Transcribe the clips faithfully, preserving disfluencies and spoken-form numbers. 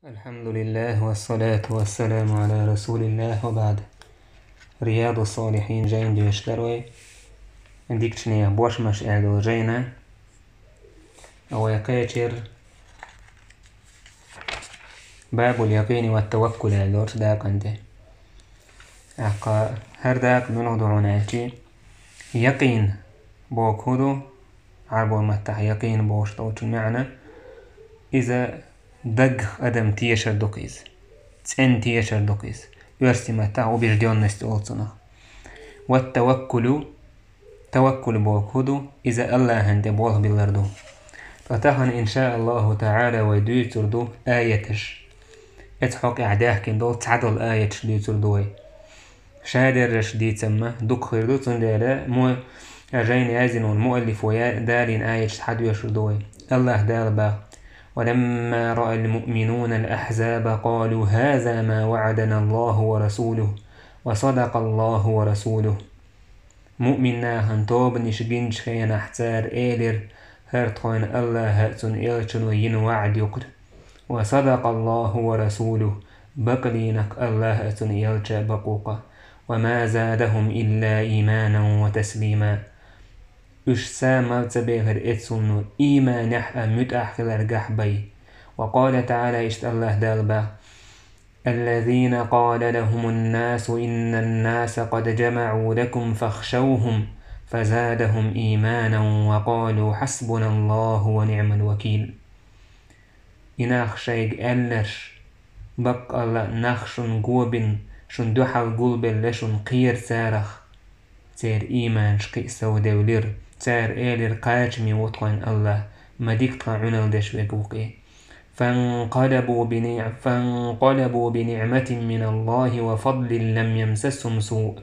الحمد لله والصلاة والسلام على رسول الله وبعد. رياض الصالحين жайна доьшуш дара вай. Дикачу нехан бошмаш аьлла долу жайна. Вай кхечира باب اليقين والتوكل аьлла долчу дакъана тӀе. ТӀаккха хӀара дакъа муьлха ду хьуна аьлча, якъин бохург хӀун ду, Ӏарбойн маттахь якъин бохуш долчун маьӀна, иза даггах адам тешар ду-кх иза, цӀена тешар ду-кх иза, оьрсийн маттахь убеждённость олу цунах. Ват-таваккулу, таваккул бохург хӀун ду, иза АллахӀан тӀе болх биллар ду. Ткъа тахана, иншааллаху таӀала, вай дуьйцур ду аяташ. Эцу хьокъехь даьхкина долу цхьадолу аяташ дуьйцур ду вай. Шадерриш дийцамма дукха хир ду, цундела мо-, жайна яздина волу муаллифо я-, далийна аяташ схьадоьшур ду вай. АллахӀ Дала боху: «ولما رأى المؤمنون الأحزاب قالوا هذا ما وعدنا الله ورسوله وصدق الله ورسوله». Муъмин нахана тобанаш гинчу хенахь цара элира: «ХӀара тхойна АллахӀа а, цуьнан элчано йина ваӀда ю-кх». «وصدق الله ورسوله», бакъ лийнарг АллахӀа а, цуьнан элча а бакъ ву-кх. «وما زادهم إلا إيمانا وتسليما». Уьш са мал ца бехира эцунну, ийманехь а муьтӀахь хиларгахь бен. وقال تعالى, иштта АллахӀ Дала боху: «الذين قال لهم الناس إن الناس قد جمعوا لكم فاخشوهم فزادهم إيمانا وقالوا حسبنا الله ونعم الوكيل». И нах шайга аьлларш, баккъалла нах шуна гобина, шуна дуьхьал гулбелла шуна кхера царах. Церан ийманаш кхин а совдевлира. Цара элира: «Кхачаме ву тхойн АллахӀ, ма дика тхан Ӏуьналла деш верг ву-кх». فانقلبوا بنع-، فانقلبوا بنعمة من الله وفضل لم يمسسهم سوء.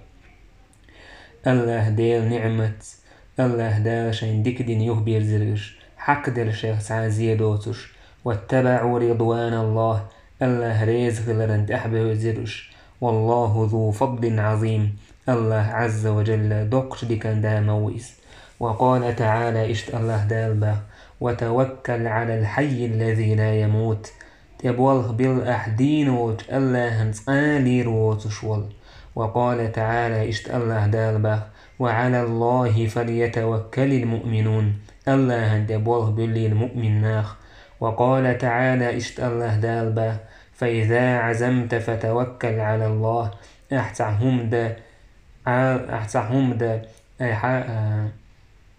АллахӀ Делан ниӀматца, АллахӀ Дала шайна дика дина юхабирзира уьш, хьакхаделла шайх цхьа а зе доцуш. واتبعوا رضوان الله, АллахӀ реза хиларна тӀаьхьабевзира уьш. والله ذو فضل عظيم, АллахӀ Ӏазза ва Жалла доккхачу дикан Да ма ву иза. وقال تعالى, иштта АллахӀ Дала боху: «وتوكل على الحي الذي لا يموت». ТӀе болх билла ахь дийна волчу АллахӀан, цкъа а лийр воцуш волу. وقال تعالى, иштта АллахӀ Дала боху: «وعلى الله فليتوكل المؤمنون». АллахӀан тӀе болх буьллийла муъмин нах. وقال تعالى, иштта АллахӀ Дала боху: «فإذا عزمت فتوكل على الله». Ахь цхьа хӀума дан, Ӏа-, ахь цхьа хӀума дан, айхьа, а,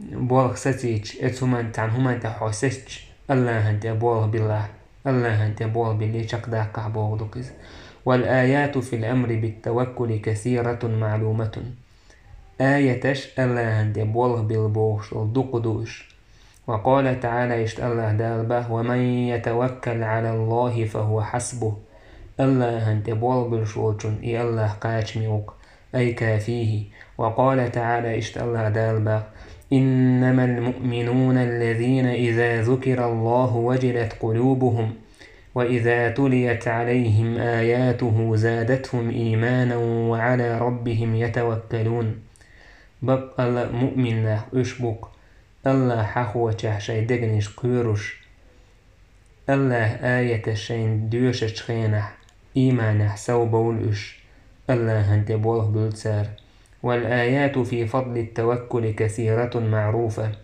болх сацийча, эцу хӀуман, цхьана хӀуман тӀе хьо сецча, АллахӀан тӀе болх билла ахь. АллахӀан тӀе болх билли чекхдаккхахь бохург ду иза. والآيات في الأمر بالتوكل كثيرة معلومة. Аяташ АллахӀан тӀе болх билла бохуш долу дукха ду уьш. وقال تعالى, иштта АллахӀ Дала боху: «ومن يتوكل على الله فهو حسبه». АллахӀан тӀе болх буьллуш волчунна и АллахӀ кхачаме ву-кх, أي كافيه. وقال تعالى, иштта АллахӀ Дала боху: «إنما المؤمنون الذين إذا ذكر الله وجلت قلوبهم وإذا تليت عليهم آياته زادتهم إيمانا وعلى ربهم يتوكلون». Баккъалла муъмин нах уьш бу-кх, АллахӀ хьахочехь шайн дегнаш кхоьруш. АллахӀан аяташ шайна доьшучу хенахь, ийманехь совбовлу уьш, АллахӀан тӀе болх буьллу цара. والآيات في فضل التوكل كثيرة معروفة.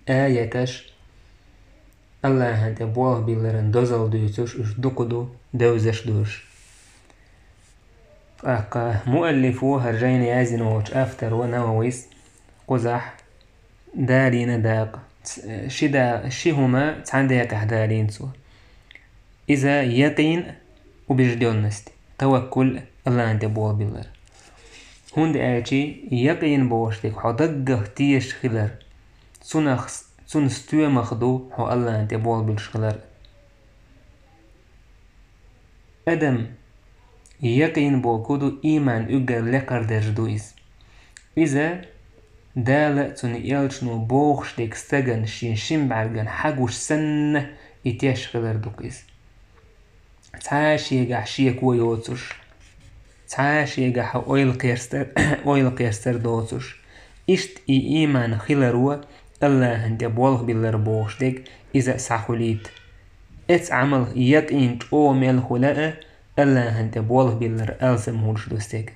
Аяташ АллахӀан тӀе болх билларан дозалла дуьйцуш уьш дукха ду, девзаш ду уьш. ТӀаккха муаллифо, хӀара жайна яздина волчу авторо, Нававис, кхузахь далийна дакъа, ц-, ши да-, ши хӀума цхьана декъехь далийна цо. Иза якъин, убеждённость, таваккул, АллахӀан тӀе болх биллар. ХӀунда аьлча якъин бохуш дерг хьо даггах тешаш хилар, цунах, цунна стоьмах ду хьо АллахӀан тӀе болх буьллуш хилар. Адам якъин бохург ду, ийман уггар лекхара даржа ду иза. Иза Дала а, цуьнан элчано бохуш дерг стагана шен шина бӀаьргана хьагуш санна, и теш хилар ду-кх иза. Цхьа а шегахь шеко йоцуш, цхьа а шегахь ойла кхерстар, ойла кхерстар доцуш. Иштта и ийман хиларо АллахӀан тӀе болх биллар бохуш дерг иза а схьахулийта. Эцу Ӏамалх якъин чӀогӀа мел хуьлу а, АллахӀан тӀе болх биллар алсам хуьлуш ду стеган.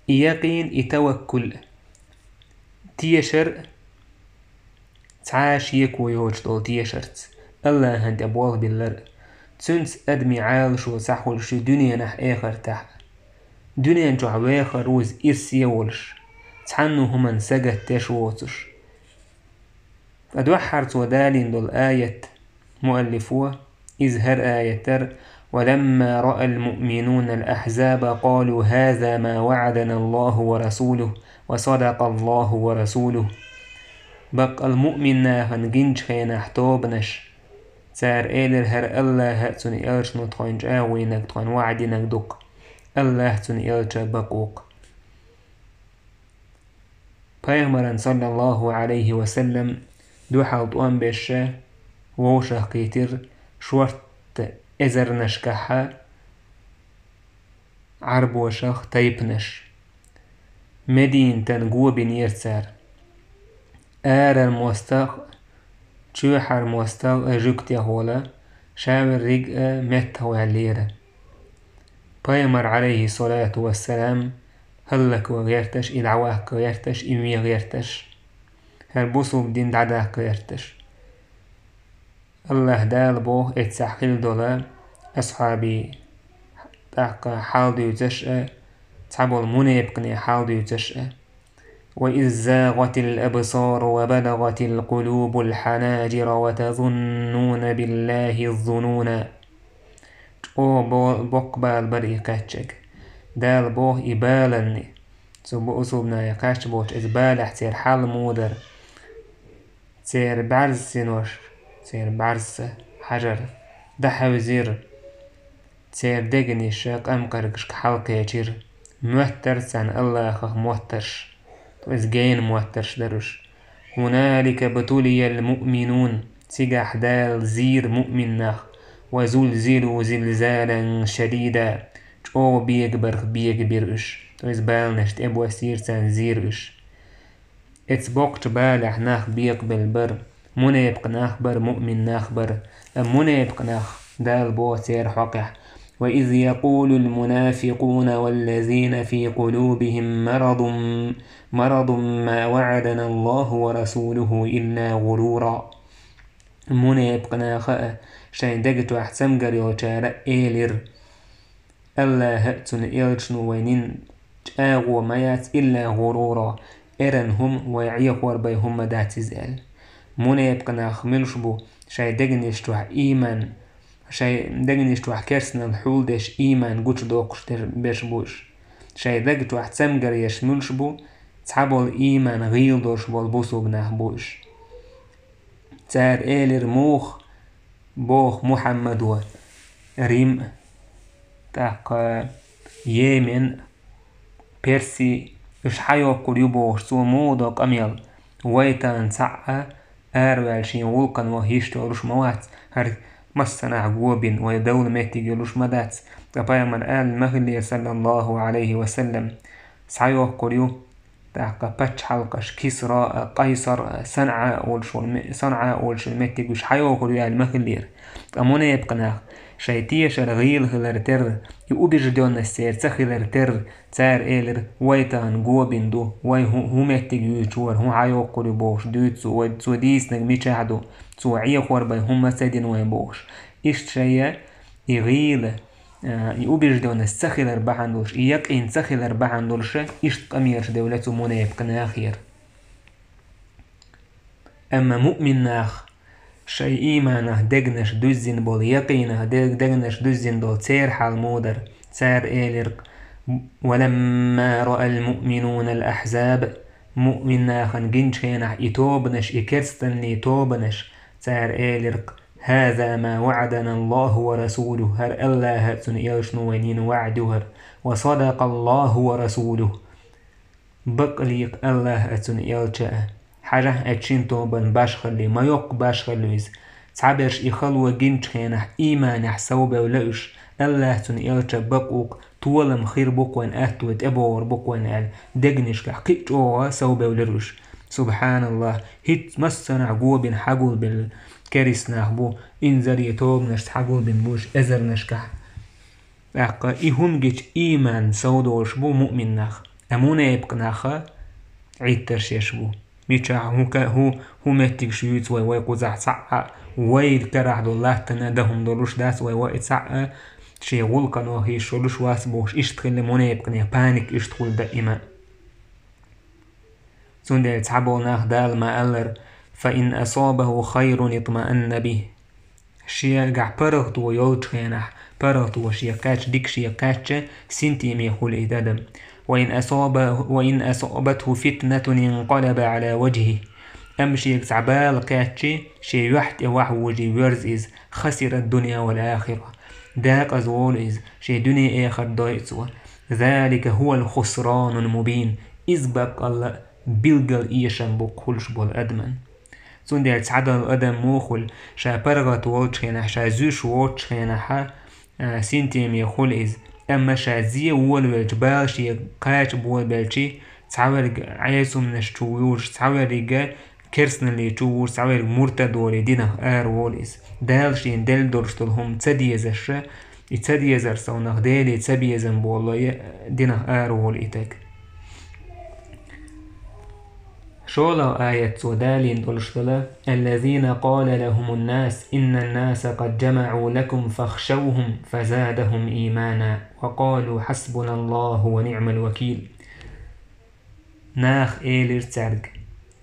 И якъин, и таваккул, тешар а, цхьа а шеко йоцуш долу тешарца, АллахӀан тӀе болх биллар а. Цуьнца адамийн Ӏалашо схьахуьлуш ю дуьненахь а, эхартахь а. Дуьнен чохь вехар ву иза ирсе а волуш, цхьанна хӀуманна сагатдеш воцуш. Ткъа дуьххьара цо далийна долу аят муаллифо, иза хӀара аят дара: «ولما رأى المؤمنون الأحزاب قالوا هذا ما وعدنا الله ورسوله وصدق الله ورسوله». Баккъал муъмин нахана гинчу хенахь тобанаш, цара элира: «ХӀара АллахӀа а, цуьнан элчано тхуна чӀагӀо йинарг, тхуна ваӀда йинарг ду-кх. АллахӀ, цуьнан элча бакъ ву-кх». Пайхамаран, саллаллаху Ӏалайхи ва саллам, дуьхьал тӀом беш вовшах кхийтира шортта эзарнашкахьа Ӏарбошах тайпанаш. Мединатан го бинера цара. Арара мостагӀа, чоьхьара мостагӀа а жуьгтех волу, ша верриг а меттах ваьллера. Пайхамар, Ӏалайхи салату вассалам, хӀаллакван гӀерташ, и дӀаваккха гӀерташ, и вен гӀерташ, хӀара бусулба дин дӀадаккха гӀерташ. АллахӀ Дала боху эццахь хилла долу асхьабийн тӀаккха хьал дуьйцуш а, цхьаболу мунепакъийн хьал дуьйцуш а: «وإذ زاغت الأبصار وبلغت القلوب الحناجر وتظنون بالله الظنونا». ЧӀогӀа бо-, боккха бала бара и кхаьчнарг. Дала боху и баланна. Цу бу-, бусулбанаш кхаьчна болчу иза балехь церан хьал муха дара. Церан бӀаьрза синош, церан бӀаьрза хьажар дӀахьевзира. Церан дегнаш къамкъаргашка хьалакхечира. Моьттура царна АллахӀах моттарш, то есть гена моттарш дара уьш. «هنالك ابتلي المؤمنون», цигахь Дала зийра муъмин нах, «وزلزلوا زلزالا شديدا», чӀогӀа бегабарх бегабира уьш, то есть баланаш тӀебоссийра царна, зийра уьш. Эцу боккхачу балехь нах бекъабелла бара, мунепакъ нах бара, муъмин нах бара. Амма мунепакъ нах, Дала боху церан хьокъехь: «وإذ يقول المنافقون والذين في قلوبهم مرض، مرض ما وعدنا الله ورسوله إلا غرورا». Мунепакъ наха а, шайн дега чохь цамгар йолчара а элира: «АллахӀа а, цуьнан элчано вайна йина чӀагӀо ма яц, илла гӀуруро, эрна хӀума, вай Ӏехор бен хӀума ма дац иза», – аьлла. Мунепакъ нах муьлш бу, шайн дегнаш чохь ийман, шайн дегнаш чохь керстанал хьулдеш, ийман гучудоккхуш дер-, берш бу уьш. Шайн дега чохь цамгар ерш муьлш бу, цхьаболу ийман гӀийла долуш болу бусулба нах бу уьш. Цара элира муха боху Мухьаммадо: Рим, тӀаккха Йемен, Перси, уьш хьайоккхур ю бохуш, цо муха до къамел? Вай тахана цхьаъ а араваьлла шен гӀуллакхана ваха йиш йолуш ма вац, хӀара массанхьа го бина, вай довла меттиг йолуш ма дац. Ткъа пайхамар аьлла ма хиллера, саллаллаху Ӏалайхи ва саллам, схьайоккхур ю тӀаккха пачхьалкхаш Кисра а, Къайсар а, СанӀа а олуш волу ме-, СанӀа а олуш йолу меттиг уьш хьайохур ю аьлла ма хиллера. Ткъа мунепакъ нах шайн тешар гӀийла хилар терра, и убеждённость церан ца хилар терра, цара элира: «Вай тахана го бина ду, вай хӀу-, хӀун меттиг юьйцуш вара, хӀун хьайоккхур ю бохуш дуьйцу цо, вай цо дийцинарг мичахь ду, цо Ӏехор бен хӀума ца дина вайн», – бохуш. Иштта шайя и гӀийла, а, и убеждённость ца хилар бахьана долуш, и якъин ца хилар бахьана долуша, иштта къамелаш девлла цу мунепакъ нахера. Амма муъмин нах, шайн ийманах дегнаш дуьззина болу, якъинах де-, дегнаш дуьззина долу церан хьал муха дара? Цара элира: «ولما رأى المؤمنون الأحزاب», муъмин нахана гинчу хенахь и тобанаш, и керстанний тобанаш, цара элира: «هذا ما وعدنا الله ورسوله», хӀара АллахӀа а, цуьнан элчано вайна йина ваӀда ю хӀара, «وصدق الله ورسوله». Бакъ лийкъа АллахӀ а, цуьнан элча а. Хьажахь, эцу шина тобанан башхалла, ма йоккха башхалла ю иза. Цхьаберш и хало гинчу хенахь, ийманехь совбевлла уьш, АллахӀ, цуьнан элча бакъ ву-кх, толам хир бу-кх вайн, аьтто тӀебогӀур бу-кх вайн аьлла, дегнашкахь кхин а чӀогӀа совбевлира уьш. СубхьаналлахӀ, хӀинца массанхьа го бина хьагулбелла, керист нах бу, инзаре тобанаш цхьа гулбина буш эзарнашкахь. ТӀаккха и хӀума гича ийман сов долуш бу муъмин нах. А мунепакъ наха Ӏиттарш еш бу. Мичахь хӀу ка-, хӀу, хӀу меттигаш юьйцу вай, вай кхузахь цхьаъ а, вай карахь долу латтана дан хӀума долуш дац вай, вай цхьаъ а, шен гӀуллакхано хиш йолуш вац бохуш, иштта хилла мунепакъне паника иштта хуьлу даима. Цундела цхьаболу нах Дала ма-аллара: «Фа ин асабаху хайрун итмаанна бихи». Шегахь паргӀато йолчу хенахь, паргӀато шен кхаьчча, дика шен кхаьчча, синтеме хуьлу и адам. «Ва ин асаба-, ва ин асабатху фитнатун инкъалаба Ӏала важхихи». Амма шега цхьа бала кхаьччи, шен юьхь тӀе вахьвужий воьрзу иза, хасира дунья вал ахира. Декъаза волу иза, шен дуьне-эхарт дойу цо. «Залика хӀувал хусранул мубин». Иза баккъалла а билггал эшам бу кху хуьлуш болу адаман. Цундела цхьадолу адам муха хуьлу, ша паргӀат волчу хенахь, ша зуьйш воцучу хенахьа, а, синтеме хуьлу иза. Амма ша зен волавелча, бала шега кхача болабелчи, цхьаверг Ӏесумнаш чу вуьйлуш, цхьаверрига керсналли чу вуьйлуш, цхьаверг муртад волий динах ара волу иза. Дала шена делла долуш долу хӀума ца дезаша, и ца дезар совнах Деле ца безам болу, динах ара волу и таг. ШолгӀа аят цо далийна долуш дала: «Аллазина къала лахумун нас, иннан наса къад джамаӀу лакум фахшавхум, фазадахум иймана, ва къалу хьасбуналлаху ва ниъмал вакил». Нах элира цаьрга.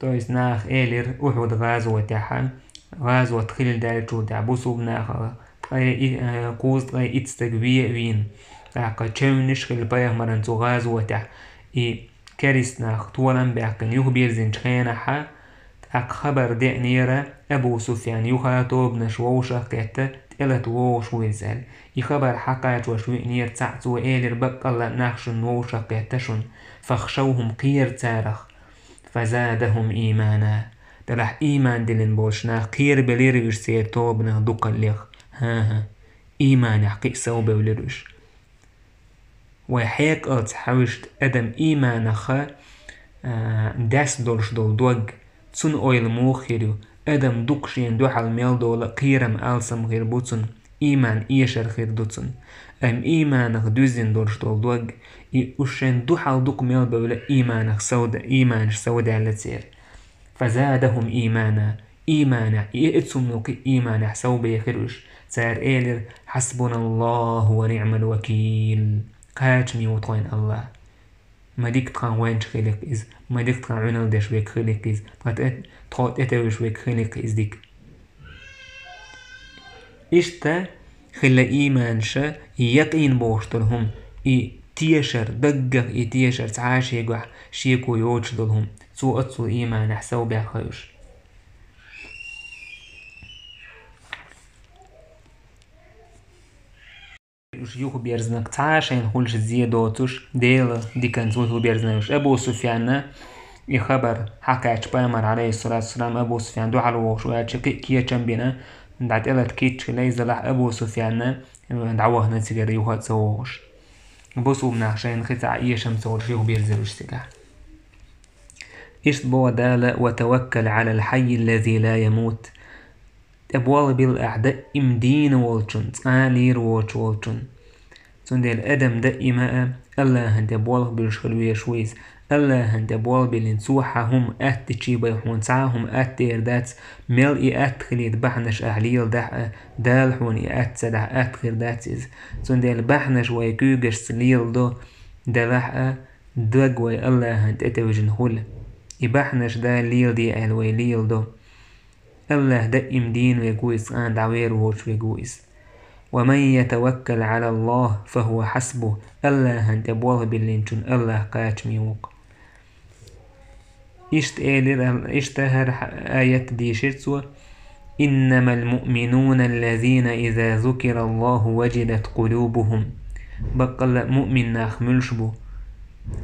То есть нах элира Ухьуд гӀазотехьа, гӀазот хилла даьллачул тӀаьхьа бусулба нахала ткъе и-, э, кхузткъе итт стаг ве а вийна. ТӀаккха чевнаш хилла пайхамаран цу гӀазотехь. И керист нах толам баьккхина юхабирзинчу хенахьа, тӀаккха хабар деанера Абу Суфьян юха тобанаш вовшах а кхетта, тӀелата вогӀуш ву иза аьлла. И хабар хьакхачош виънера цхьаъ, цо элира: «Баккъалла а нах шуна вовшах а кхетта шуна, фахшавхум, кхера царах». Фазадахум иймана. Делахь ийман диллина болчу нах кхерабелира уьш церан тобанах дукхаллех. ХӀан-хӀа, ийманехь кхин а совбевлира уьш. Вай хьекъалца хьаьвшина адам ийманах, а, дес долуш долу дог, цунна ойла муха хир ю, адам дукха шена дуьхьал мел дола кхерам алсам хир бу цунна, ийман эшар хир ду цунна. Амма ийманах дуьззина долуш долу дог, и уьш шайн дуьхьал дукха мел бевлла ийманах совда-, ийманаш совдаьлла церан. Фазадахум иймана. Ийманехь, и эцумнукхи ийманехь совбехира уьш. Цара элира: «Хьасбуналлаху ва ниъмал вакил». Кхачаме ву тхойн Аллах. Ма дика тхан вайнчу хиликх иза, ма дика тхан Ӏуьнал деш вега хиликх иза, тхан тӀе-, тхо тӀетевжаш вега хиликх иза дика. Иштта хилла ийманша, и якъин бохуш долу хӀума, и тешар, даггах и тешар цхьа а шегахь шеко йоцуш долу хӀума, цо оццул ийманехь совбаьхна уьш. Уьш юхаберзинарг цхьа а шайна хуьлуш зе доцуш, Делан диканца ву юхаберзинарг уьш. Абу Суфьянна и хабар хьакхаьчча, пайхамар, алейхиссалату вассалам, Абу Суфьян дуьхьал вогӀуш ваьлча, кхин а кечам бина, дӀа тӀелата кийча хилла иза, делахь Абу Суфьянна дӀавахана цигара юха а ца вогӀуш. Бусулба нах шайна хи цхьа эшам ца волуш юхаберзира уьш цигахь. Иштта боху Дала: «Ва таваккал Ӏалал хьаййи ллази ла ямут». ТӀе болх билла ахь даим дийна волчун, цкъа а лийр воцуш волчун. Цундела адам даима а Аллахьан тӀе болх буьллуш хила везаш ву иза. Аллахьан тӀе болх биллина, цо хьан хӀума атта дичи бен хьуна цхьа а хӀума атта дер дац, мел и атта хилийта бахьанаш ахь леладахь а, Дала хьуна и атта ца дахь, атта хир дац иза. Цундела бахьанаш вай куьйгашца леладо, делахь а, даг вай Аллахьан тӀе тевжина хуьлу. И бахьанаш Дала леладе аьлла вай леладо. Аллахь даим дийна вег ву иза, цкъа а дӀавер воцуш вег ву иза. «Ва ман ятаваккал Ӏала Аллахь, фа хӀува хьасбух». Аллахьан тӀе болх биллинчун Аллахь кхачаме ву-кх. Иштта элира, иштта хӀара аят дийшира цо: «Иннамал муъминуна аллазина иза зукира Аллаху важилат къулубухум». Баккъалла а муъмин нах муьлш бу?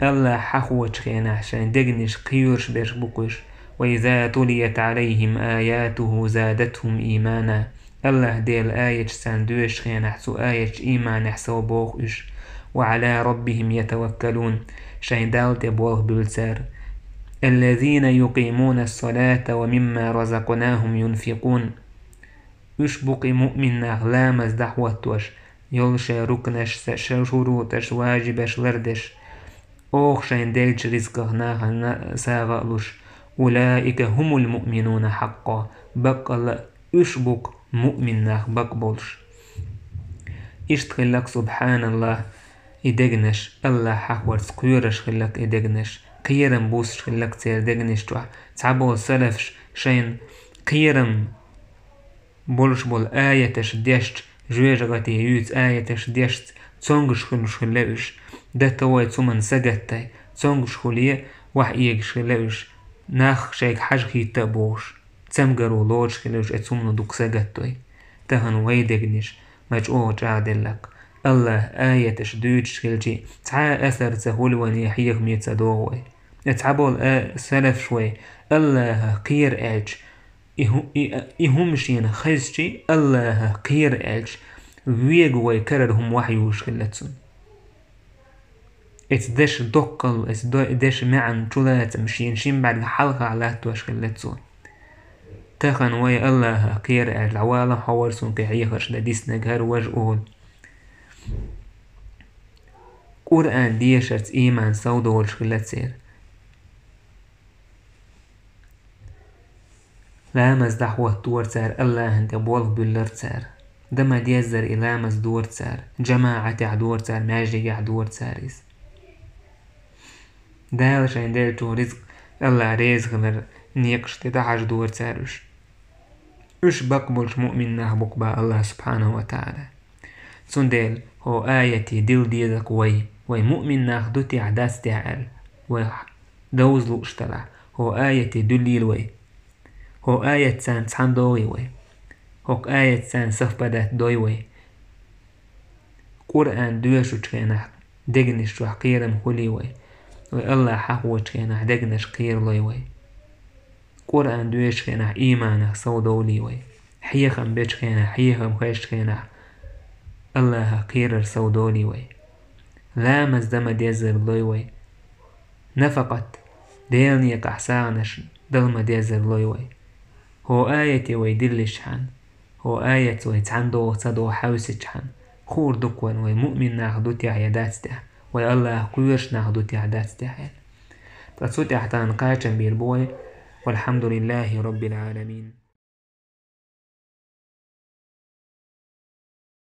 Аллахь хьахочу хенахь шайн дегнаш кхоьруш берш бу-кх уьш. «Ва иза тулият Ӏалайхим аятуху задатхум иймана». Аллахь Делан аяташ царна доьшучу хенахь, цу аяташ ийманехь сов боху уьш. «Ва Ӏала раббихим ятаваккалун». Шайн Далла тӀе болх буьллу цара. «Аллазина юкъимуна ас-салата ва мимма разакънахум юнфикъун». Уьш бу-кх и муъмин нах, ламаз дӀахӀоттош, йолу шайн рукнаш, шайн шуруташ, важибаш лардеш, оха шайна деллачу ризкъах нахана сагӀа а луш: «Улаика хӀумул муъминуна хьакъкъо», баккъалла а уьш бу-кх муъмин нах бакъ болуш. Иштта хиллакх, субхьаналлахӀ, и дегнаш, АллахӀ хьахорца кхоьруш хиллакх и дегнаш, кхерам буссуш хиллакх церан дегнаш чохь, цхьаболу салафаш шайна кхерам болуш болу аяташ дешча, жоьжахати юьйцу аяташ дешца, цомгуш хуьлуш хилла уьш. Дата вай цуман сагаттай, цомгуш хуьлий, ваьхьа эгаш хилла уьш, нах шайга хьажа хӀитта а бохуш, цамгаро лоруш хилла уьш, оцу хӀумано дукха сагатдой. Тахана вай дегнаш ма чӀогӀа чӀагӀделлакх. АллахӀан аяташ дуьйцуш хилчи, цхьа а асар ца хуьлу вайна, хьехаме ца догӀу вай. Цхьаболу а салафаш вай, АллахӀах кхера аьлча, и хӀу-, и, и хӀума шена хезчи, АллахӀах кхера аьлча, вегу вай карара хӀума ваьхьа юьйцуш хилла цунна. Эцу дешан доккхал, эцу до-, дешан маьӀна чулацам шена шин бӀаьрг хьалха латтош хилла цо. Тахана вай АллахӀах кхера аьлча, дӀавала хьо вара суна кхин хьехарш дан диснарг хӀара важа Ухуд. Къуръан дешарца ийман совдолуш хилла церан. Ламаз дӀахӀоттора цара, АллахӀан тӀе болх буьллура цара. Дан ма-деззара и ламаз дора цара, жамаӀатехь дора цара, маьждигехь дора цара иза. Дала шайна деллачу ризкъ, АллахӀ реза хилар некъаш тӀе дӀахьажадора цара уьш. Уьш бакъ болчу муъмин нах бу-кх боху АллахӀа субхьанаху ва таӀала. Цундела хӀокху аяте дилла деза-кх вай, вай муъмин нах ду техьа, дац техьа аьлла, вай довза лууш делахь, хӀокху аяте дуьллийла вай. ХӀокху аятца цхьаьна догӀий вай. ХӀокху аятца совпадать дой вай. Къуръан доьшучу хенахь дегнаш чохь кхерам хуьлий вай. Вай АллахӀ хьахочу хенахь дегнаш кхералой вай. Къуръан доьшучу хенахь ийманах совдовлий вай. Хьехам бечу хенахь, хьехам хезчу хенахь АллахӀах кхерар совдолий вай. Ламаз дан ма-деззара лой вай. Нафакъат, Делан некъахь сагӀанаш дала ма-деззара лой вай. ХӀокху аяте вай дилличхьана, хӀокху аятца вай цхьаьна догӀу ца догӀу хьаьвсичхьана, хуур ду-кх вайна, вай муъмин нах ду техьа я дац техьа, вай АллахӀах кхоьруш нах ду техьа, дац техьа аьлла. Ткъа цу тӀехь тахана кхачам бийр бу вай. Валхьамдулиллахи Роббил Ӏаламин.